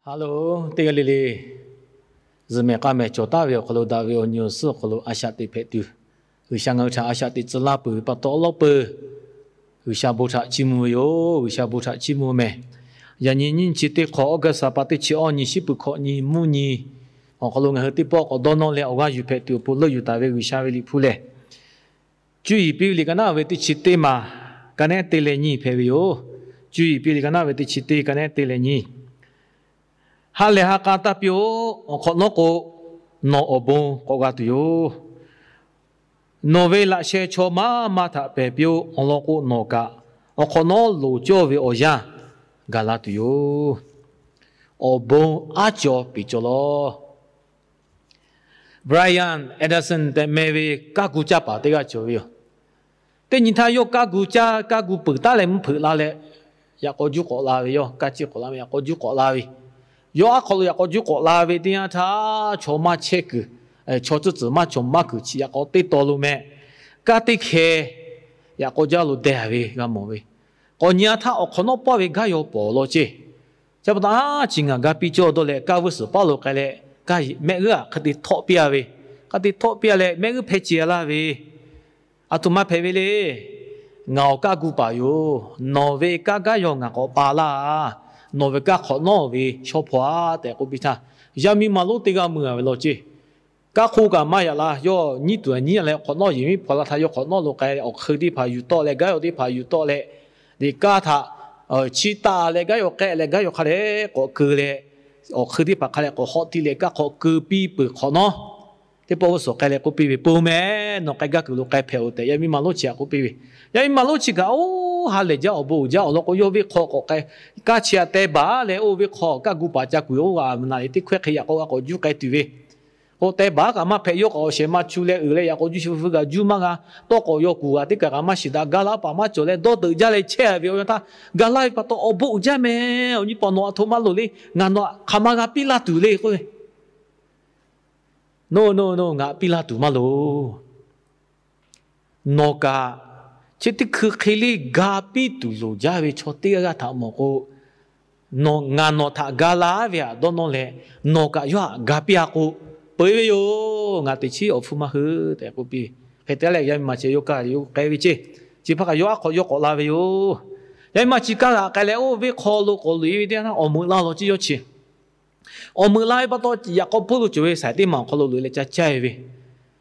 Hello, teˇ g'aˇ le le, zuhꞈ mehˍ k'a mehˍ cawˬ taˍ ve awˬ hk'aw lo daꞈ ve awˬ nyi awˬ suhˉ awˬ hk'aw lo a shaꞈ teꞈ hpehꞈ tuˬ, G'uiˬsha ngaˬ hui htaꞈ a shaꞈ teꞈ tcuh laˇ peuˬ ve pa taw awˉ lawˉ peuˬ G'uiˬsha bon htaꞈ chiˇ mvuh ve yoˬ. G'uiˬsha bon htaꞈ chiˇ mvuh mehˍ. Yaꞈ nyi nyiˇ chi teˇ hk'awꞈ August pa teˇ chi awˇ nyi shiˉ peuˬ hkawꞈ nyi mvuhˇ nyi awˬ hk'aw lo ngaˬ hui teˇ pawˆ k'awꞈ dawˇ nawˇ leh awˬ g'aˇ yuˬ hpehꞈ tuˬ awˬ pon leuˆ yuˬ taˍ ve G'uiˬsha ve Liꞈ hpu lehˬ, Cuˇ yiˍ piˇ ve liꞈ ka naˉ ve teˇ chi teˇ maˬ, ka nehˉ te leh nyi hpehꞈ ve yoˬ. Cuˇ yiˍ piˇ ve liꞈ ka naˉ ve teˇ chi teˇ, ka nehˉ te leh nyi. Ha lehˬ ha k'a taˇ piˇ-oˆ. Awˬ hk'awꞈ nawˉ k'o, nawˬ awˬ bon k'awꞈ g'a tuˬ yoˬ. Nawˬ ve laꞈ sheh chaw maˇ maˇ htaꞈ pehˬ piˇ-oˆ. Awˬ lawn k'o, nawˬ kaꞈ awˬ hk'awꞈ nawˉ loˍ cawˇ ve awˬ yanˇ gaˬ la tuˬ yoˬ. Awˬ bon aˉ cawˬ piˍ cawˬ lawˬ. Bryan Anderson tehꞈ meh ve kaˇ gu caˇ paˍ teˇ g'aˇ cawˬ ve yoˬ. Teˇ nyi htaˇ yawˇ kaˇ gu caˇ, kaˇ gu peuˬ taˉ leh mvuhˇ hpeuꞈ la leh, yaꞈ k'aw juˇ k'awꞈ la ve yoˬ. Kaˇ ciˇ k'awꞈ la ve, yaꞈ k'aw juˇ k'awꞈ la ve. Yawˇ aˉ hk'aw lo yaꞈ k'aw juˇ k'awꞈ la ve teˇ yanˇ htaˇ, chaw maˇ chehˇ kuiˬ, chaw tcuhˉ tcuhˬ maˇ cawˬ maˇ kuiˬ chi yaꞈ k'aw teˇ taw lo meh, kaˇ teˇ hkeh yaꞈ k'aw jaˇ lo deh ve g'a mawˬ ve. K'awꞈ nyi-a htaˇ awˬ hk'awꞈ nawˉ paˇ ve gaˇ yaw pawˍ law ceˇ. Chi pa taw, a, chi ngaˬ ga piˇ cawˇ dawˇ leh kaˇ vuiˇ suhˍ paˉ lo k'ai leh, kaˇ mehˆ g'uˇ aꞈ hk'e te htawˆ piˇ-a ve, hk'e te htawˆ piˇ-a leh mehˆ g'uˇ hpeh ce-a laˇ ve, Aˬ htoꞈ ma hpehꞈ ve le. Ngaˬ awˬ kaˇ gu paˍ yoˬ. Nawˬ ve kaˇ gaˇ yaw ngaˬ k'awꞈ pa laˇ. Nawˬ ve kaˇ hk'awꞈ nawˉ ve shawˉ hpaw-a tehꞈ k'oˆ piˇ htaˇ, yaˇ miˇ ma lonˉ teˇ g'aˇ mui-a ve law ceˇ. Kaˇ hk'oˆ kaꞈ maˇ yaꞈ la, yawˇ nyiˉ tuˬ nyiˉ-a leh hk'awꞈ nawˉ yeˬ miˉ hpaw la htaˇ, yawˇ hk'awꞈ nawˉ lo k'ai, awˬ hk'eun teˇ hpaˍ yuˬ tawˆ leh, gaˇ yaw teˇ hpaˍ yuˬ tawˆ leh, liꞈ kaˇ htaꞈ chiˇ taˆ leh gaˇ yaw k'ehˆ leh gaˇ yaw hk'a dehꞈ k'awꞈ keu leh, awˬ hk'eun teˇ hpaˍ hk'a dehꞈ k'awꞈ hawˆ tiˇ leh kaˇ hk'awꞈ keu piˇ peuˬ hk'awꞈ nawˉ, teˇ pawˆ vuiˇ suhˍ k'ai leh k'oˆ piˇ ve, Pon meh, nawˬ k'ai gaˇ kuiˬ lo k'ai hpehꞈ-oꞈ tehꞈ yaˇ miˇ ma lonˉ chi htaꞈ k'oˆ piˇ ve. Yaˇ miˇ ma lonˉ chi kaꞈ, oˇ ha lehˬ jaˇ awˬ bon uiˍ jaˇ awˬ lawn k'o, yawˇ venˇ hk'aw k'awꞈ k'ai, kaˇ chi htaꞈ teh baˬ leh oˇ venˇ hk'aw kaˇ gu paˍ ca kuiˬ oˇ g'aꞈ naˬ leh teˇ hkawehˇ hk'e yaꞈ k'aw g'a k'awꞈ juˇ k'ai tuˬ ve k'o, teh baˬ kaꞈ maˇ hpehꞈ, yawˇ k'awꞈ awˬ shehˍ ma chu leh uiˍ leh yaꞈ k'aw juˇ chi pu pu kaꞈ juˇ maˇ g'a, tawˇ k'awꞈ yaw kuˬ g'aꞈ teˇ kaˬ kaꞈ maˇ shiˍ daꞈ, gaˇ laˇ paˍ maˇ cawˬ leh dawˇ teuꞈ jaˇ leh chehˇ ve awˬ yanˇ htaˇ, gaˬ laˇ ve pa taw awˬ bon uiˍ jaˇ meh. Awˬ nyi paˍ nawˬ aˬ htoꞈ ma loˍ le. Ngaˬ nawˬ htaꞈ hk'aˬ ma g'a piˇ laˇ tuˬ le k'oˆ ve. Nawˬ nawˬ nawˬ ngaˬ piˇ laˇ tuˬ maˇ loˍ. Nawˬ kaꞈ chi teˇ hkui hk'e le ga piˇ tuˬ loˍ jaˇ ve chaw teˇ g'aˇ g'aˇ htaꞈ mawˬ k'o, nawˬ ngaˬ nawˬ htaꞈ ga laˇ ve htaꞈ dawˇ nawˇ leh, nawˬ kaꞈ yawˇ htaꞈ ga piˇ-a k'o, peu-eˬ ve yoˬ. Ngaˬ teꞈ chiˉ awˬ hpfuhˇ maˇ hui tehꞈ k'oˆ piˇ ve. Hk'e te leh yaˇ miˇ ma chi yawˇ kaˇ yawˇ k'ai ve ceˇ. Chi hpaˇ kaꞈ yawˇ aˉ hk'aw yawˇ k'awꞈ la ve yoˬ. Yaˇ miˇ ma chi kaˇ g'aꞈ k'ai leh oˇ venˇ hk'aw lo k'awꞈ loꞈ-e ve teˇ yanˇ htaˇ awˬ meuꞈ laˇ law ceˇ yawˇ chi. Awˬ meuꞈ la ve pa taw, yaꞈ k'aw hpawˇ lo cawˬ ve saiˍ teˇ maˬ awˬ hk'aw lo loꞈ-e leh ca caˇ-e ve.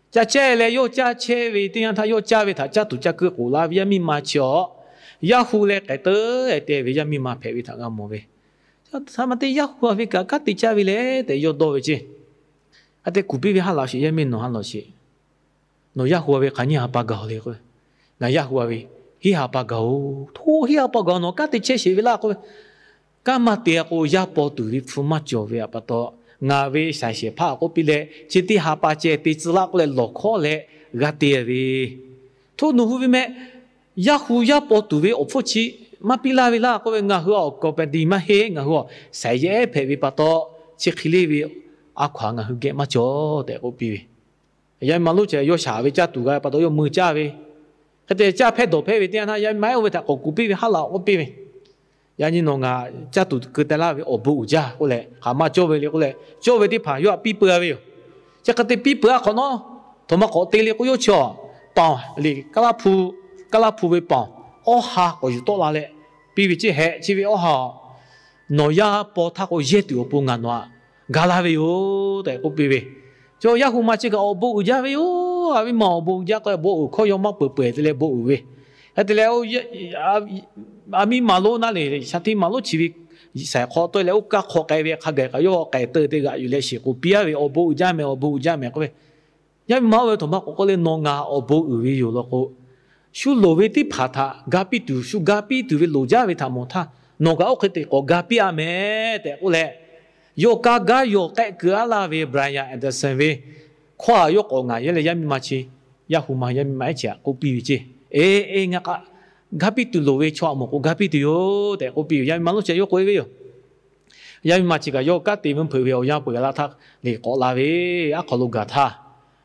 Ca caˇ-e leh yawˇ caˇ chehˇ ve teˇ yanˇ htaˇ, yawˇ caˇ ve htaꞈ caˇ tuˬ ca keu k'oˍ la ve yaˇ miˇ ma chi awˬ, Yaˇ hu leh k'ehˬ teuˉ-e te ve yaˇ miˇ ma hpehꞈ ve htaꞈ g'a mawˬ ve. Hk'aˬ ma te Yaˇ hu-a ve kaꞈ kanˉ te caˇ ve le tehꞈ yawˇ dawˇ ve ceˇ. Hk'e te kuˬ piˇ ve, Ha laꞈ sheˍ, yaˇ miˇ nawˬ ha laꞈ sheˍ. Nawˬ Yaˇ hu-a ve hk'aˬ nyiˇ ha pa gaˬ-oˬ le k'o, Ngaˬ Yaˇ hu-a ve hiˉ ha pa gaˬ-oˬ. Hto, hiˉ ha pa gaˬ nawˬ kanˉ te chehˇ sheˍ ve laˇ k'oˆ ve, Kanˉ maˇ te-a k'o, yaˇ paw tuˬ ve hpfuhˇ maˇ cawˬ ve pa taw, ngaˬ ve shaiˍ shehˍ hpaˇ k'oˆ piˇ leh, chi teˇ ha pa ceh te tcuh laˇ k'oˆ leh lawˬ hkawˉ leh g'a te ve. Hto, nawˬ hui ve meh, Yaˇ hu yaˇ paw tuˬ ve awˬ hpfuhˇ chi maˇ piˇ laˇ ve laˇ k'oˆ ve, Ngaˬ hui awˬ company maˇ heˆ. Ngaˬ hui awˬ saiˍ yehˉ hpehꞈ ve pa taw, chi hk'e le ve a hkaw-anˬ ngaˬ hui geh maˇ cawˬ tehꞈ k'oˆ piˇ ve. Yaˇ miˇ ma lonˉ chi yawˇ shaˍ ve caˇ tuˬ g'a pa taw yawˇ mui caˇ ve. Hk'e te caˇ hpehˇ dawˬ hpehˇ ve teˇ yanˇ htaˇ, yaˇ miˇ ma-ehˉ oˇ ve htaꞈ k'awꞈ kuˬ piˇ ve, Ha laꞈ-oˬ k'oˆ piˇ ve, Yaꞈ nyi nawˬ ngaˬ caˇ tuˬ keu teh laˇ ve awˬ bon uiˍ jaˇ k'oˆ leh, hk'aˬ ma cawˇ ve le k'oˆ leh, cawˇ ve teˇ hpaˍ yawˇ htaꞈ piˇ peuˬ-a ve yoˬ. Chi hk'e te piˇ peuˬ-a hk'awꞈ nawˉ, htoꞈ ma k'awꞈ te le k'o, yawˇ chi awˬ paoˬ liꞈ, Kaˇ laˇ hpu ve paoˬ awˇ ha k'awꞈ yuˬ tawˆ la leh piˇ ve ceˇ. Hehꞈ, chi ve awˇ ha-oˬ, nawˬ yaˇ paw htaˇ k'o yehˇ tuˬ awˬ pon ngaˬ nawˬ htaꞈ ga laˇ ve yoˬ tehꞈ k'oˆ piˇ ve. Chaw Yaˇ hu ma chi kaꞈ awˬ bon uiˍ jaˇ ve yoˬ. A viˉ ma awˬ bon uiˍ jaˇ k'o, bon uiˍ hkawˇ yaw maˇ peuˬ peuˬ te leh bon uiˍ ve. Hk'e te leh, a miˇ ma lonˉ naˉ le, shaˍ tiꞈ ma lonˉ chi ve saiˍ hk'aw tawˆ-e leh oˇ kaˇ hk'aw k'ai ve hk'a gaˬ kaꞈ yawˇ k'ehˬ teuˉ te g'aꞈ yuˬ leh shiˍ k'oˍ piˇ-a ve, Awˬ bon uiˍ jaˇ meh, awˬ bon uiˍ jaˇ meh k'oˆ ve. Yaˇ miˇ ma oˇ ve htoꞈ ma k'awꞈ k'oˆ le, Nawˬ ngaˬ awˬ bon uiˍ ve yoˬ law k'o, shu loˍ ve teˇ hpaˍ htaꞈ ga piˇ tuˬ, shu ga piˇ tuˬ ve loˍ jaˇ ve htaꞈ mawˬ htaˇ, nawˬ kaꞈ oˇ hk'e te k'awꞈ ga piˇ-a meh tehꞈ k'oˆ leh, yawˇ kaˇ gaˇ yawˬ k'ehˆ keu-a laˇ ve Bryan Anderson ve hkawˇ-a yawˇ k'awꞈ ngaˬ yehˇ leh yaˇ miˇ ma chi, Yaˇ hu ma yaˇ miˇ ma-ehˉ chi htaꞈ k'oˆ piˇ ve ceˇ. Eˬ, eˬ, ngaˬ kaꞈ ga piˇ tuˬ loˍ ve, chaw htaꞈ mawˬ k'o ga piˇ tuˬ yoˬ tehꞈ k'oˆ piˇ ve. Yaˇ miˇ ma lonˉ chi yawˇ k'oˆ-e ve yoˬ. Yaˇ miˇ ma chi kaꞈ yawˇ kanˉ te mvuhˇ hpeuꞈ ve awˬ yanˇ peuˬ g'a laˇ htaˇ, liꞈ k'awꞈ la ve, aˉ hk'aw lo gaˬ htaˇ,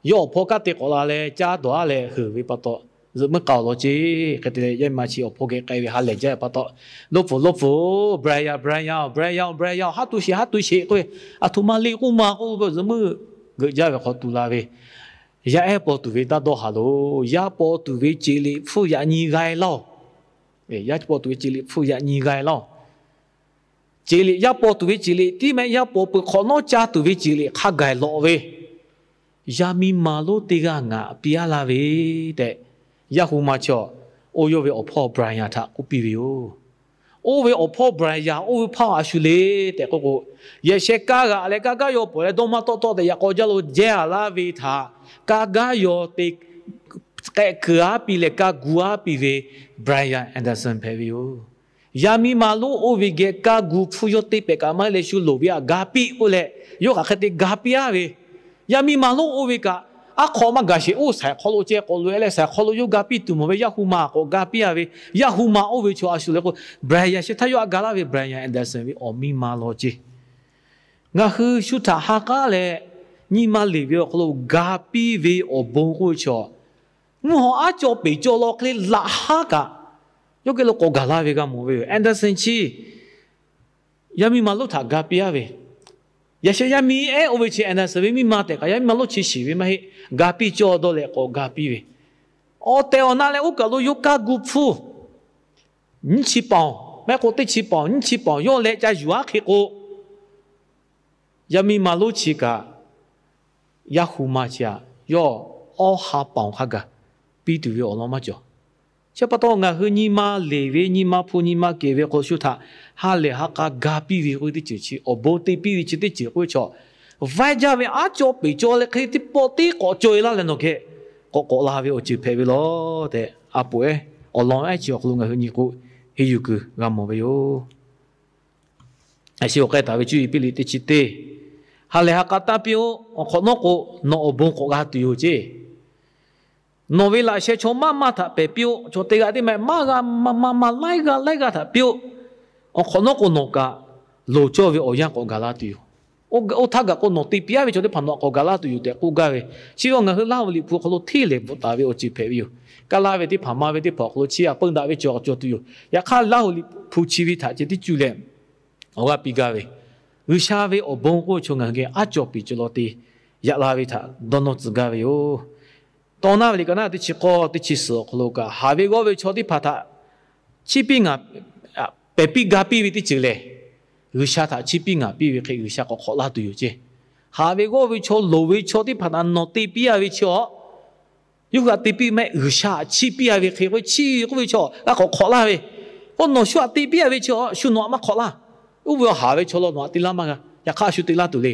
yawˇ awˬ hpawˇ kanˉ te k'awꞈ la leh caˇ dawˬ-a leh heuˬ ve pa taw, zuhꞈ muiˉ k'a awˬ lawn ceˇ. Hk'e te leh, yaˇ miˇ ma chi awˬ hpawˇ geh k'ai ve ha lehˬ jaˇ ve pa taw, Lo pfuhˍ, lo pfuhˍ, Brian, Brian, Brian, Brian, haˉ tu sheˍ, haˉ tu sheˍ k'oˆ ve, aˬ htoꞈ ma le k'oˆ ma k'oˆ ve, zuhꞈ muiˉ geuꞈ jaˇ ve hk'aw tu la ve, Yaˇ ehˉ paw tuˬ ve taˇ dawˇ haˍ loˬ. Yaˇ paw tuˬ ve ceˬ liꞈ hpfuhˇ yaꞈ nyi g'a-e laˇ-oˬ. Yaˇ paw tuˬ ve ceˬ liꞈ hpfuhˇ yaꞈ nyi g'a-e laˇ-oˬ. Ceˬ liꞈ, yaˇ paw tuˬ ve ceˬ liꞈ tiˉ mehˆ, yaˇ paw peuˬ hk'awꞈ nawˉ ca tuˬ ve ceˬ liꞈ hk'a gaˬ lawꞈ ve, yaˇ miˇ ma lonˉ teˇ g'aˇ ngaˬ piˇ-a laˇ ve tehꞈ, yaˇ hu ma chaw, oˇ yawˇ ve awˬ hpawˇ Brian htaꞈ k'oˆ piˇ ve yoˬ. Oˇ ve awˬ hpawˇ Brian, oˇ ve hpawˇ a shu le tehꞈ k'oˆ k'o, yehˬ sheh kaˇ g'aꞈ leh kaˇ gaˇ yaw pawˍ leh dawˇ maˇ tawˆ tawˆ tehꞈ yaꞈ k'aw jaˇ lo jehˇ-a laˇ ve htaꞈ, kaˇ gaˇ yaw te k'ehˆ keu-a piˇ leh kaˇ gu-a piˇ ve Brian Anderson hpehꞈ ve yoˬ. Yaˇ miˇ ma lonˉ oˇ ve geh kaˇ gu hpfuhˇ yawˇ teˇ pehˍ kaꞈ maˇ heˆ leh shu loˍ ve htaꞈ ga piˇ k'oˆ leh, yawˇ hk'aˬ hk'e te ga piˇ-a ve, yaˇ miˇ ma lonˉ oˇ ve kaꞈ, aˉ hk'aw maˇ gaˬ sheˍ, oˇ saiˍ hk'aw lo ceh k'awꞈ loꞈ-e leh saiˍ hk'aw lo yawˇ ga piˇ tuˬ mawˬ ve, yaˇ hu ma k'awꞈ ga piˇ-a ve, yaˇ hu ma oˇ ve chaw a shu le k'o, Brian sheh htaˇ yawˇ htaꞈ ga laˇ ve, Brian Anderson ve awˬ miˇ ma law ceˇ. Ngaˬ hui shu htaꞈ ha k'aˉ leh, nyi ma leˬ ve awˬ hk'aw lo ga piˇ ve awˬ bon k'oˆ ve chaw, mvuhˇ haw aˉ caw peˬ caw law hk'e le laꞈ haˉ kaꞈ, yawˇ geh lo k'awꞈ gaˬ laˇ ve g'a mawˬ ve yoˬ. Anderson chi yaˇ miˇ ma lonˉ htaꞈ ga piˇ-a ve, yaꞈ sheh yaˇ miˇ ehˉ oˇ ve chi Anderson ve miˇ ma tehꞈ kaꞈ yaˇ miˇ ma lonˉ chi shiˍ ve maˇ heˆ. Ga piˇ cawˇ dawˇ leh k'awꞈ ga piˇ ve, awˬ tehˬ awˬ na leh oˇ kaˬ lo yawˇ kaˇ gu hpfuhˇ nyiˇ chi paˍ-oˬ, maˇ heˆ k'o teˇ chi paˍ-oˬ, nyiˇ chi paˍ-oˬ, yawˇ leh ca yuˬ-a hk'e k'o, yaˇ miˇ ma lonˉ chi kaꞈ, yaˇ hu ma chi htaꞈ yawˇ awˇ ha paˍ-oˬ hk'a gaˬ piˇ tuˬ ve awˬ lawn maˇ cawˬ. Chi pa taw ngaˬ hui nyi ma leˬ ve, nyi ma hpu nyi ma kehˬ ve awˬ hk'aw lo shu htaꞈ ha lehˬ ha k'a ga piˇ ve k'oˆ ve teˇ ceuˬ chi, awˬ bon te piˇ ve chi teˇ ceuˬ k'oˆ ve chaw, vaiˇ jaˇ ve aˉ caw peˬ caw leh hk'e le teˇ pawˆ teˇ k'awꞈ caw-e laˇ leh nawˬ geh k'awꞈ k'awꞈ la ve awˬ ceuˬ hpehꞈ ve lawˬ tehꞈ, a poꞈ ehˉ awˬ lawn ehˉ chi awˬ hk'aw lo ngaˬ hui nyi k'o, henˇ yuˬ kuiˬ g'a mawˬ ve yoˬ. A shu awˬ k'ai taˍ ve cuˇ yiˍ piˇ liꞈ teˇ chi teˇ, ha lehˬ ha k'a taˇ piˇ-oˆ. Awˬ hk'awꞈ nawˉ k'o, nawˬ awˬ bon k'awꞈ g'a tuˬ yoˬ ceˇ. Nawˬ ve laꞈ sheh chaw maˇ maˇ htaꞈ pehˬ piˇ-oˆ. Chaw teˇ g'aˇ teˇ maˇ maˇ g'a maˇ maˇ laiˉ g'aˇ laiˉ g'aˇ htaꞈ piˇ-oˆ. Awˬ hk'awꞈ nawˉ k'o, nawˬ kaꞈ loˍ cawˇ ve awˬ yanˇ k'awꞈ gaˬ la tuˬ yoˬ. Oˇ htaˇ gaˬ k'o, nawˬ te piˇ-a ve chaw teˇ hpaˍ nawˬ htaꞈ k'awꞈ gaˬ laˇ tuˬ yoˬ tehꞈ k'oˆ gaˇ ve, chi ve ngaˬ hui Laˇ huˍ liꞈ hpu awˬ hk'aw lo hteˇ lehˍ bvuhꞈ taˍ ve awˬ ceuˬ hpehꞈ ve yoˬ. Kaˇ laˇ ve teˇ hpaˍ, ma ve teˇ hpaˍ awˬ hk'aw lo chi htaꞈ peun daꞈ ve cawˬ cawˬ tuˬ yoˬ. Yaꞈ hk'aˇ Laˇ huˍ liꞈ hpu chi ve htaꞈ ceh tiˉ cuˇ leh awˬ g'aˇ piˇ gaˇ ve, G'uiˬsha ve awˬ bon k'oˆ ve chaw ngaˬ hui geh aˉ caw peˬ caw law te yaꞈ la ve htaꞈ dawˇ nawˇ tcuh gaˇ ve yoˬ. Tawˇ naˇ ve liꞈ ka naˇ teˇ chi k'awˇ teˇ chi suhˍ awˬ hk'aw lo kaꞈ, haˍ ve g'awˇ ve chaw teˇ hpaˍ htaꞈ chiˇ piˇ ngaˍ pehˬ piˇ ga piˇ ve teˇ ceuˬ lehˬ, G'uiˬsha htaꞈ chiˇ piˇ ngaˍ piˇ ve hk'e G'uiˬsha k'awꞈ hk'awꞈ laˇ tuˬ yoˬ ceˇ. Haˍ ve g'awˇ ve chaw, loˍ ve chaw teˇ hpaˍ htaꞈ nawˬ te piˇ-a ve chi awˬ, yawˇ hui htaꞈ te piˇ mehˆ G'uiˬsha htaꞈ chiˇ piˇ-a ve hk'e k'oˆ ve, chiˇ k'oˆ ve chaw g'a k'awꞈ hk'awꞈ laˇ ve, k'o nawˬ shu htaꞈ te piˇ-a ve chi awˬ shu nawˬ htaꞈ maˇ hk'awꞈ laˇ. Oˇ ve awˬ haˍ ve chaw law nawˬ htaꞈ te laˇ maˇ g'a. Yaꞈ hk'aˇ a shu te laˇ tuˬ le.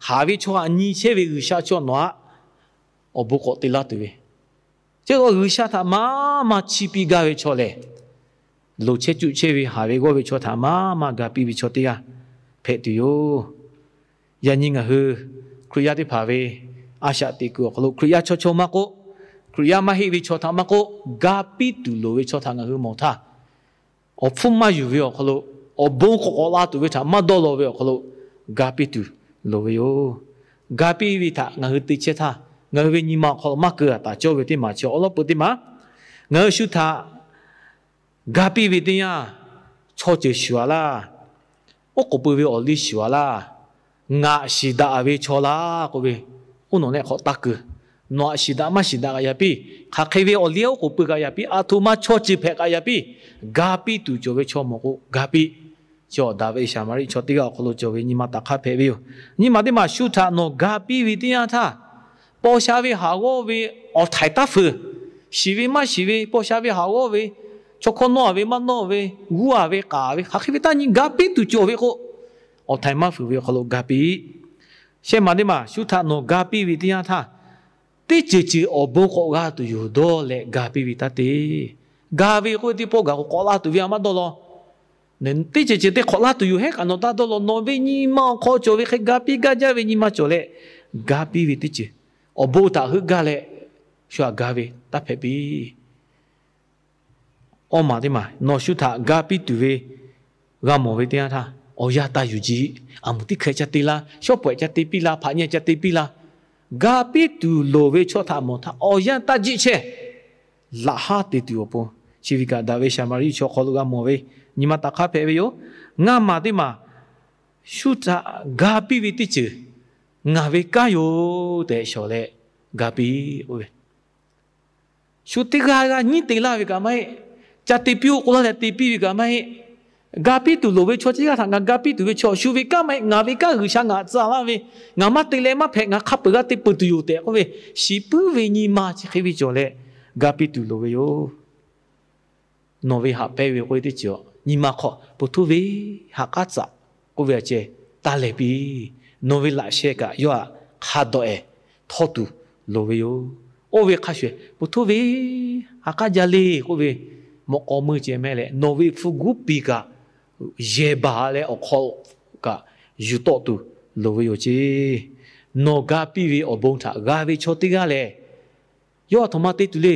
Haˍ ve chaw htaꞈ nyi chehˇ ve G'uiˬsha chaw nawˬ htaꞈ awˬ bon k'awꞈ te laˇ tuˬ ve, chi G'uiˬsha htaꞈ maˇ maˇ chiˇ piˇ gaˇ ve chaw lehˬ, loˍ chehˇ cuˆ chehˇ ve haˍ ve g'awˇ ve chaw htaꞈ maˇ maˇ ga piˇ ve chaw teˇ g'aˇ hpehꞈ tuˬ yoˬ. Yaꞈ nyi ngaˬ hui Hkriꞈ yaˇ teˇ hpaˍ ve a shaꞈ teꞈ kuiˬ awˬ hk'aw lo Hkriꞈ yaˇ chaw chaw maˇ k'oˆ, Hkriꞈ yaˇ maˇ heˆ ve chaw htaꞈ maˇ k'oˆ, ga piˇ tuˬ loˍ ve chaw htaꞈ ngaˬ hui mawˬ htaˇ, awˬ hpfuhˇ maˇ yuˬ ve awˬ hk'aw lo, awˬ bon k'awꞈ k'awꞈ la tuˬ ve htaꞈ maˇ dawˇ law ve awˬ hk'aw lo ga piˇ tuˬ loˍ ve yoˬ. Ga piˇ ve htaꞈ ngaˬ hui te chehˇ htaˇ, ngaˬ hui ve nyi ma awˬ hk'aw lo maˇ keu-a taˍ cawˇ ve teˇ maˬ chi awˉ lawˉ peu teˇ maˬ, ngaˬ hui shu htaꞈ ga piˇ ve teˇ yanˇ, chaw ceuˬ shuˍ-a laˇ, oˉ k'oˍ pui ve awˬ liˇ shuˍ-a laˇ, ngaˬ shiˍ daꞈ ve chaw laˇ k'oˆ ve, oˇ nawˬ nehˆ hk'awꞈ taˇ keu. Nawˬ htaꞈ shiˍ daꞈ maˇ shiˍ daꞈ kaꞈ yaꞈ piˇ, hk'aˬ hk'e ve awˬ liˇ oˉ k'oˍ pui kaꞈ yaꞈ piˇ, aˬ htoꞈ ma chaw ceuˬ hpehꞈ kaꞈ yaꞈ piˇ, ga piˇ tuˬ cawˬ ve chaw mawˬ k'o ga piˇ. Chi awˬ daꞈ ve Saˍmaˍriˆ chaw teˇ g'aˇ awˬ hk'aw lo cawˬ ve nyi ma taꞈ hk'aˇ hpehꞈ ve yoˬ. Nyi ma teˇ maˬ shu htaꞈ nawˬ ga piˇ ve teˇ yanˇ htaˇ, paw sha ve haˍ g'awˇ ve awˬ htaiˍ taˇ fuiˍ, shiˍ ve maˇ shiˍ ve, paw sha ve haˍ g'awˇ ve, chaw hkawˇ nawˇ-a ve maˇ nawˇ ve, g'uˇ-a ve k'aˍ ve, hk'aˬ hk'e ve taˇ nyi ga piˇ tuˬ cawˬ ve k'o, awˬ htaiˍ maˇ fuiˍ ve awˬ hk'aw lo ga piˇ. Shehˆ maˬ teˇ maˬ shu htaꞈ nawˬ ga piˇ ve teˇ yanˇ htaˇ, teˇ ceuˬ ceuˬ awˬ bon k'awꞈ g'a tuˬ yoˬ dawˇ leh ga piˇ ve taˇ te. Ga ve k'oˆ ve teˇ pawˆ gaˬ k'o k'awꞈ la tuˬ ve a maˇ dawˇ law. Teˇ ceuˬ ceuˬ te k'awꞈ la tuˬ yoˬ hehˉ kaꞈ nawˬ taˇ dawˇ law. Nawˬ ve nyi ma awˬ hk'aw cawˬ ve hk'e ga piˇ gaˇ jaˇ ve nyi ma cawˬ leh ga piˇ ve teˇ ceuˬ, awˬ bon htaꞈ heuˆ gaˇ leh shu htaꞈ ga ve taˇ hpehꞈ piˇ. Awˇ maˬ teˇ maˬ nawˬ shu htaꞈ ga piˇ tuˬ ve g'a mawˬ ve teˇ yanˇ htaˇ, awˬ yanˇ taˇ yuˬ jiˆ. Aˬ muˍ tiˉ hkeh ca te laˇ, shawˉ pawehꞈ ca te piˇ laˇ, hpaꞈ nyi ca te piˇ laˇ. Ga piˇ tuˬ loˍ ve chaw htaꞈ mawˬ htaˇ awˬ yanˇ taˇ jiˆ chehˇ. laꞈ haˉ te tuˬ awˬ pon, chi ve kaꞈ daꞈ ve Saˍmaˍriˆ chaw hk'aw lo g'a mawˬ ve nyi ma taꞈ hk'aˇ hpehꞈ ve yoˬ. Ngaˇ maˬ teˇ maˬ shu htaꞈ ga piˇ ve teˇ ceuˬ ngaˬ ve kanˉ yoˬ tehꞈ shawˍ leh ga piˇ k'oˆ ve, shu teˇ g'aˇ g'aˇ nyiˉ te laˇ ve kaꞈ maˇ heˆ. Ca te piˇ-oˆ k'oˆ laˇ leh te piˇ ve kaꞈ maˇ heˆ. Ga piˇ tuˬ loˍ ve chaw teˇ g'aˇ htaꞈ ngaˬ ga piˇ tuˬ ve chaw, shu ve kanˉ maˇ heˆ, ngaˬ ve kanˉ G'uiˬsha ngaˬ tcuh laˇ ve, ngaˬ maˇ te leh maˇ hpehꞈ, ngaˬ hk'a peuˬ g'a te peuˬ tuˬ yoˬ tehꞈ k'oˆ ve, shiˍ puiˉ ve nyi ma chi hk'e ve cawˬ leh ga piˇ tuˬ loˍ ve yoˬ. Nawˬ ve haꞈ pehnˇ ve k'oˆ ve teˇ ceuˬ nyi ma hk'aw po htoˇ ve haꞈ k'aˉ tcuhꞈ k'oˆ ve a ceh taˇ lehˬ piˇ. Nawˬ ve laꞈ sheh kaꞈ yawˇ htaꞈ hk'a dawꞈ-ehˍ htawˇ tuˬ loˍ ve yoˬ. Oˇ ve hk'a shuˍ-ehˍ po htoˇ ve haꞈ k'aˉ jaˇ le k'oˆ ve mawꞈ k'aw meuˇ ceh mehˆ leh, nawˬ ve hpu guˉ piˍ kaꞈ yehˬ baˬ leh awˬ hk'aw kaꞈ yuˬ tawˆ tuˬ loˍ ve yoˬ ceˇ. Nawˬ ga piˇ ve awˬ bon htaꞈ g'a ve chaw teˇ g'aˇ lehˬ, yawˇ a htoꞈ ma te tuˬ le.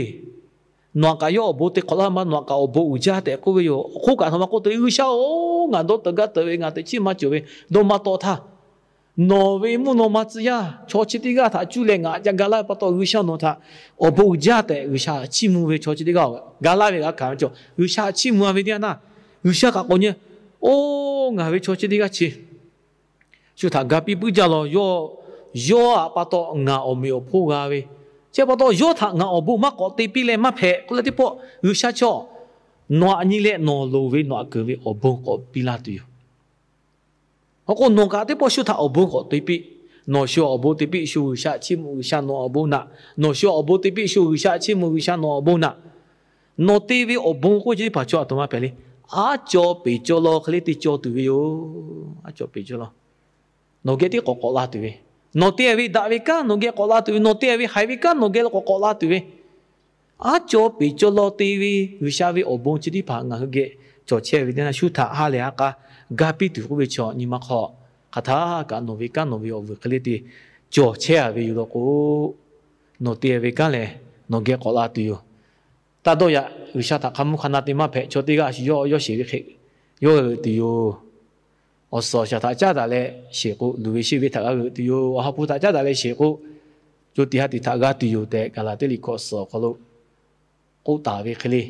Nawˬ htaꞈ kaꞈ yawˇ awˬ bon te hk'awꞈ laˇ ma, nawˬ htaꞈ kaꞈ awˬ bon uiˍ jaˇ tehꞈ k'oˆ ve yoˬ. Awˬ hk'oˆ kaꞈ a htoꞈ ma k'oˆ te, G'uiˬsha-oˬ, ngaˬ dawˇ teuꞈ gaˇ teuꞈ ve, ngaˬ teꞈ chiˇ ma cawˬ ve dawˇ maˇ tawˆ htaˇ, nawˬ ve mvuhˇ naw ma tcuh yaˇ chaw chi teˇ g'aˇ htaꞈ cuˇ leh ngaˬ ca ga laˇ ve pa taw, G'uiˬsha nawˬ htaꞈ awˬ bon uiˍ jaˇ tehꞈ G'uiˬsha chiˇ mvuh ve chaw chi teˇ g'aˇ ga laˇ ve g'a hkanˍ ve cawˬ. G'uiˬsha chiˇ mvuh-a ve teˇ yanˇ htaˇ, G'uiˬsha kaꞈ k'awꞈ nyi, oˇ, ngaˬ ve chaw chi teˇ g'aˇ chi shu htaꞈ ga piˇ puiˉ jaˇ law. Yawˇ, yawˇ htaꞈ pa taw ngaˬ awˬ meꞈ awˬ hponˇ g'a ve, chi pa taw yawˇ htaꞈ ngaˬ awˬ bon maˇ k'awꞈ te piˇ leh maˇ hpehꞈ k'oˆ leh teˇ pawˆ G'uiˬsha chaw nawˬ htaꞈ nyi leh nawˬ loˍ ve nawˬ htaꞈ keunˍ ve awˬ bon k'awꞈ piˇ laˇ tuˬ yoˬ. Awˬ k'o nawˬ kaꞈ teˇ pawˆ shu htaꞈ awˬ bon k'awꞈ te piˇ. Nawˬ shu awˬ bon te piˇ, shu G'uiˬsha chiˇ mvuh, G'uiˬsha nawˬ awˬ bon naꞈ. Nawˬ shu awˬ bon te piˇ, shu G'uiˬsha chiˇ mvuh, G'uiˬsha nawˬ awˬ bon naꞈ. Nawˬ te ve awˬ bon k'oˆ ve chi teˇ hpaˍ chaw a htoꞈ ma hpehꞈ le. Aˉ caw peˍ caw law hk'e le te caw tuˬ ve yoˬ. Aˉ caw peˍ caw law nawˬ geh tiˉ k'awꞈ k'awꞈ la tuˬ ve, nawˬ te ve daꞈ ve kanˉ nawˬ geh k'awꞈ la tuˬ ve, nawˬ te ve haiˬ ve kanˉ nawˬ geh lo k'awꞈ k'awꞈ la tuˬ ve, aˉ caw peˍ caw law te ve G'uiˬsha ve awˬ bon chi teˇ hpaˍ ngaˬ hui geh cawˬ chehˇ ve teˇ yanˇ, shu htaꞈ ha lehˬ ha k'a ga piˇ tuˬ k'oˆ ve chaw nyi ma hk'aw, hk'aˬ htaˇ kaꞈ nawˬ ve kanˉ nawˬ ve awˬ vuiˬ hk'e le te cawˬ chehˇ-a ve yoˬ law k'o, nawˬ te ve kanˉ lehˬ nawˬ geh k'awꞈ la tuˬ yoˬ. Taˇ dawˇ yaꞈ, G'uiˬsha htaꞈ hk'a mvuhˇ hk'a na te maˇ hpehꞈ chaw teˇ g'aˇ shu yawˇ yawˇ sheˍ ve hk'e yawˇ g'a g'euꞈ tuˬ yoˬ. Awˬ suhˍ awˬ shaˍ htaꞈ caˉ daꞈ leh sheˍ k'o, luˬ ve sheˆ ve htaꞈ g'a g'euꞈ tuˬ yoˬ. Awˬ ha hpu htaꞈ caˉ daꞈ leh sheˍ k'o, co tiꞈ ha tiꞈ htaꞈ g'a tuˬ yoˬ tehꞈ, Gaˍlaˍtiˆ liꞈ hkawꞈ suhˍ awˬ hk'aw lo k'oˆ taˍ ve hk'e le,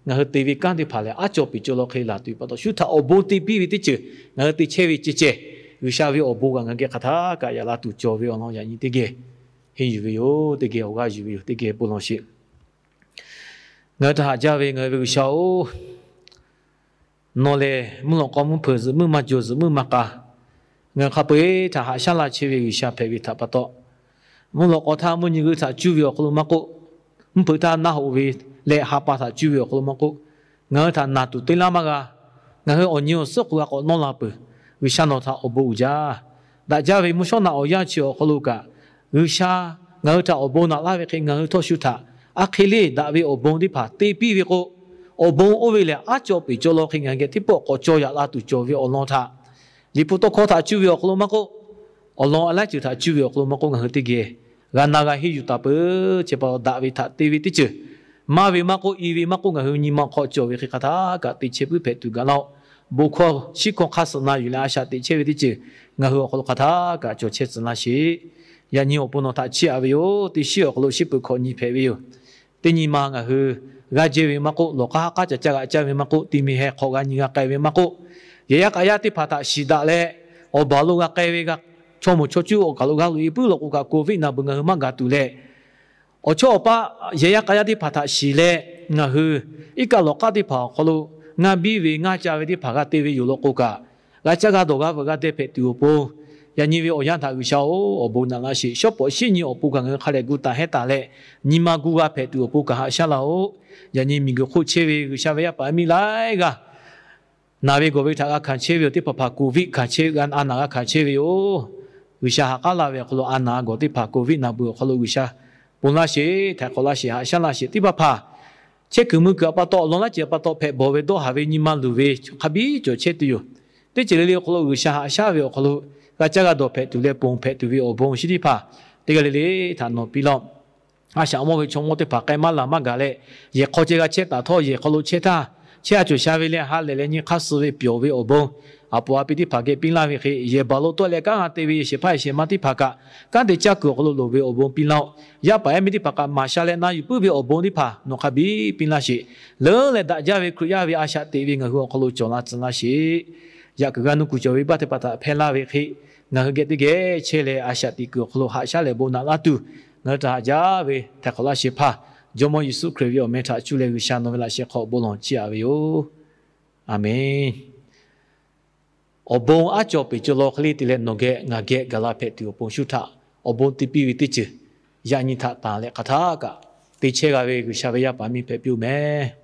ngaˬ hui te ve kanˉ teˇ hpaˍ lehˬ, aˉ caw peˍ caw law hk'e laˬ tuˬ pa taw, shu htaꞈ awˬ bon te piˇ ve teˇ ceuˬ ngaˬ hui te chehˇ ve ceh ceh, G'uiˬsha ve awˬ bon kaꞈ ngaˬ geh hk'aˬ htaˇ kaꞈ yaꞈ la tuˬ cawˬ ve awˬ lawn yaꞈ nyi teˇ geh henˇ yuˬ ve yoˬ. Teˇ geh awˬ g'aˇ yuˬ ve yoˬ. Teˇ geh bon lawˬ sheˍ. Ngaˬ hui htaꞈ haꞈ jaˇ ve ngaˬ hui ve G'uiˬsha-oˬ, nawˬ lehˬ mvuhˇ lawꞈ k'aw mvuhˇ hpeuꞈ zuhꞈ muiˇ maˇ jaw, zuhꞈ muiˇ maˇ k'a, ngaˬ hui hk'a peu-eˬ htaꞈ haꞈ shaˉ laˇ chehˇ ve G'uiˬsha hpehꞈ ve htaꞈ pa taw, mvuhˇ lawꞈ k'aw htaˇ mvuhˇ nyi g'uˇ htaꞈ cuˇ ve awˬ hk'aw lo maˇ k'oˆ, mvuhˇ hpeuꞈ htaˇ naˆ hoꞈ ve leh ha pa htaꞈ cuˇ ve awˬ hk'aw lo maˇ k'oˆ, ngaˬ hui htaꞈ naˬ tuˬ teˇ laˇ maˇ g'a. Ngaˬ hui awˬ nyi awˬ suhˉ k'o g'a k'awꞈ nawˇ la peuˬ. G'uiˬsha nawˬ htaꞈ awˬ bon uiˍ jaˇ. Daꞈ jaˇ ve mvuhˇ shawˉ naꞈ awˬ yanˇ chi awˬ hk'aw lo kaꞈ, G'uiˬsha ngaˬ hui htaꞈ awˬ bon naꞈ laˇ ve hk'e, ngaˬ hui htawˇ shu htaꞈ aˉ hk'e le daꞈ ve awˬ bon teˇ hpaˍ te piˇ ve k'o, awˬ bon oˇ ve lehˬ aˉ caw peˍ caw law hk'e ngaˬ hui geh teˇ pawˆ k'awꞈ caw yaꞈ la tuˬ cawˬ ve awˬ lawn htaꞈ, Liꞈ hpu tawˇ hkawˇ htaꞈ cuˇ ve awˬ hk'aw lo maˇ k'oˆ, awˬ lawn a laiˉ ceuˬ htaꞈ cuˇ ve awˬ hk'aw lo maˇ k'oˆ, ngaˬ hui teˇ geh g'a na g'a henˇ yuˬ taˍ peuˬ. Chi pa taw daꞈ ve htaꞈ te ve teˇ ceuˬ, maˇ ve maˇ k'oˆ, i ve maˇ k'oˆ, ngaˬ hui nyi ma hk'aw cawˬ ve hk'e hk'aˬ htaˇ kaꞈ te chehˇ puiˉ hpehꞈ tuˬ gaˬ laˇ-oˆ. Bon hkawˇ shiˉ hkawˇ hk'aˇ suh na yuˬ leh a shaꞈ teꞈ chehˇ ve teˇ ceuˬ ngaˬ hui awˬ hk'aw lo hk'aˬ htaˇ kaꞈ cawˬ chehˇ tcuh laˇ sheˍ. Yaꞈ nyi awˬ pon nawˬ htaꞈ chiˇ aꞈ ve yoˬ. Teˇ shiˉ awˬ hk'aw lo shiˉ peuˬ hkawꞈ nyi hpehꞈ ve yoˬ. Teˇ nyi ma ngaˬ hui g'aˇ jehˇ ve maˇ k'oˆ, lawˬ k'aˉ ha k'aˉ ca caˇ g'a caˇ ve maˇ k'oˆ, ti mi heh hk'awꞈ g'a nyi g'a k'ai ve maˇ k'oˆ, yehˬ yaˇ k'a yaˇ teˇ hpaˍ htaꞈ shiˍ daꞈ leh, awˬ baˬ lo g'a k'ai ve, chaw moˍ chaw cuˇ awˬ kaˬ lo g'a loꞈ e puiˉ law k'o kaꞈ, covid naˬ beuˬ ngaˬ hui maˇ gaˬ tuˬ leh, awˬ chawˇ awˬ paˆ yehˬ yaˇ k'a yaˇ teˇ hpaˍ htaꞈ shiˍ leh, ngaˬ hui iˉ kaˆ lawˬ k'aˉ teˇ hpaˍ awˬ hk'aw lo ngaˇ biˇ ve ngaˇ ca ve teˇ hpaˍ g'a te ve yoˬ law k'o kaꞈ, g'a caˇ g'a dawˬ g'a veuꞈ g'a deh hpehꞈ tuˬ awˬ pon, yaꞈ nyi ve awˬ yanˇ htaꞈ G'uiˬsha-oˬ, awˬ bon naꞈ laˇ sheˍ. Shawˉ pawˍ shiˉ nyi awˬ pon kaꞈ ngaˬ hui hk'a dehꞈ gu taˍ hehˉ taˍ leh, nyi ma gu g'a hpehꞈ tuˬ awˬ pon kaꞈ haꞈ shaˉ laˇ-oˆ. Yaꞈ nyi miˬguiˬ hk'oˆ chehˇ ve G'uiˬsha ve yaˇ paˍ miˇ laiˉ g'aˇ naˬ ve gawˬ ve htaꞈ g'a hkanˍ chehˇ ve yoˬ. Teˇ hpaˍ hpaˍ covid hkanˍ chehˇ, a naˬ g'a hkanˍ chehˇ ve yoˬ. G'uiˬsha ha k'aˉ laˇ ve awˬ hk'aw lo a naˬ gawˬ teˇ hpaˍ covid naˬ beuˬ awˬ hk'aw lo G'uiˬsha ponˬ laˇ sheˍ, htaiˍ hk'awꞈ laˇ sheˍ, haꞈ shaˉ laˇ sheˍ. Teˇ hpaˍ hpaˍ chehˇ kuiˬ mui kuiˬ a pa taw, awˬ lawn laˇ ceuˬ a pa taw hpehꞈ bawˬ ve dawˇ haˍ ve nyi ma luˬ ve hk'a biˇ cawˬ chehˇ tuˬ yoˬ. Teˇ ceuˬ le le awˬ hk'aw lo G'uiˬsha haꞈ shaˉ ve awˬ hk'aw lo g'a caˇ g'a dawˬ hpehꞈ tuˬ leh ponˬ hpehꞈ tuˬ ve awˬ bon chi teˇ hpaˍ teˇ g'aˇ le le htaꞈ nawˬ piˇ laˇ-oˆ. A shaꞈ mawˇ ve chaw mawˇ teˇ hpaˍ k'ai maˇ laˬ maˇ gaˬ leh, yehˬ hk'aw ceh g'a chehˇ taˍ htawˇ, yehˬ hk'aw lo chehˇ htaˇ, chehˇ a cawˬ sha ve leh ha lehˬ leh nyi hk'aˇ suh ve pyawˬ ve awˬ bon, A poˍ a pi teˇ hpaˍ geh piˇ laˇ ve hk'e, yehˬ baˬ lo tawˆ leh kanˉ g'a te ve yehˬ shehˍ hpaˇ yehˬ shehˍ ma teˇ hpaˍ kaꞈ, kanˉ te caˇ kuiˬ awˬ hk'aw lo loˍ ve awˬ bon piˇ laˇ-oˆ. Yaˇ paˍ yaˇ miˇ teˇ hpaˍ kaꞈ maˍ sha leh na yuˬ puiˉ ve awˬ bon teˇ hpaˍ nawˬ hk'a biˇ piˇ laˇ sheˍ. Leuˉ leh daꞈ jaˇ ve Hkriꞈ yaˇ ve a shaꞈ teꞈ ve ngaˬ hui awˬ hk'aw lo cawˬ la tcuh laˇ sheˍ. Yaꞈ kuiˬ g'a nuˇ kuˬ cawˬ ve baˆ teˇ pa htaꞈ hpehˇ laˇ ve hk'e, ngaˬ hui geh teˇ geh chehˇ leh a shaꞈ teꞈ kuiˬ awˬ hk'aw lo haꞈ shaˉ leh bon naꞈ laˇ tuˬ, ngaˬ hui htaꞈ haꞈ jaˇ ve htaiˍ hk'awꞈ laˇ shehˍ hpaˇ, Jawˇmawˇ Yeˍsuˆ Hkriꞈ ve awˬ meh htaꞈ cuˇ leh G'uiˬsha nawˬ ve laꞈ sheh hk'aw bon lawˬ chiˇ aꞈ ve yoˬ. Aˬmenˍ. Awˬ bon aˉ cawˬ peˬ cawˬ law hk'e le te leh nawˬ geh ngaˬ geh gaˬ la hpehꞈ tuˬ awˬ pon shu htaꞈ awˬ bon te piˇ ve teˇ ceuˬ yaꞈ nyi htaꞈ tanˬ leh hk'aˬ htaˇ kaꞈ te chehˇ g'a ve G'uiˬsha ve yaˇ paˍ miˇ hpehꞈ piˇ-oˬ meh.